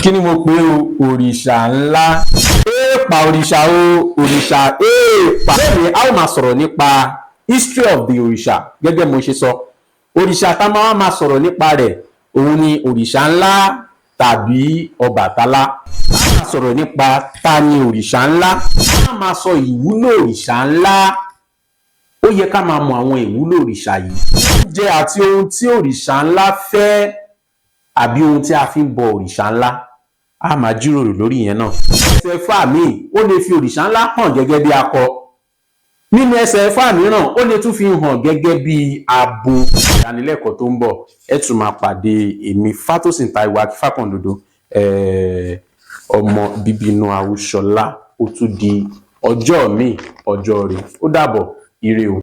Kí ni mo pè o? Òrìṣà ńlá. Èèpà òrìṣà o, òrìṣà èèpà. Bẹ́ẹ̀ni, a ó máa sọ̀rọ̀ nípa history of the òrìṣà. Gẹ́gẹ́ mo ṣe sọ, òrìṣà tá máa máa sọ̀rọ̀ nípa rẹ̀, òun ni òrìṣà ńlá tàbí Ọbàtálá. A máa sọ̀rọ̀ nípa ta ni òrìṣà ńlá, a máa sọ ìwúlò òrìṣà ńlá. Ó yẹ ká máa mọ àwọn ìwúlò òrìṣà yìí, oúnjẹ àti ohun tí òrìṣà ńlá fẹ́, àbí ohun tí a fi ń bọ òrìṣà ńlá. A máa jíròrò lórí ìyẹn náà. Ẹsẹ̀ Ifá míì, ó lè fi òrìṣà ńlá hàn gẹ́gẹ́ bí akọ. Nínú ẹsẹ̀ Ifá mìíràn, ó lè tún fi hàn gẹ́gẹ́ bí abo. Ìdánilẹ́kọ̀ọ́ tó ń bọ̀, ẹ tún máa pàdé èmi, Fátósìn Táíwò Akífákàndodo, ọmọ bíbí inú Awúṣọlá. Ó tún di ọjọ́ míì, ọjọ́ rẹ̀. Ó dàbọ̀, ire o.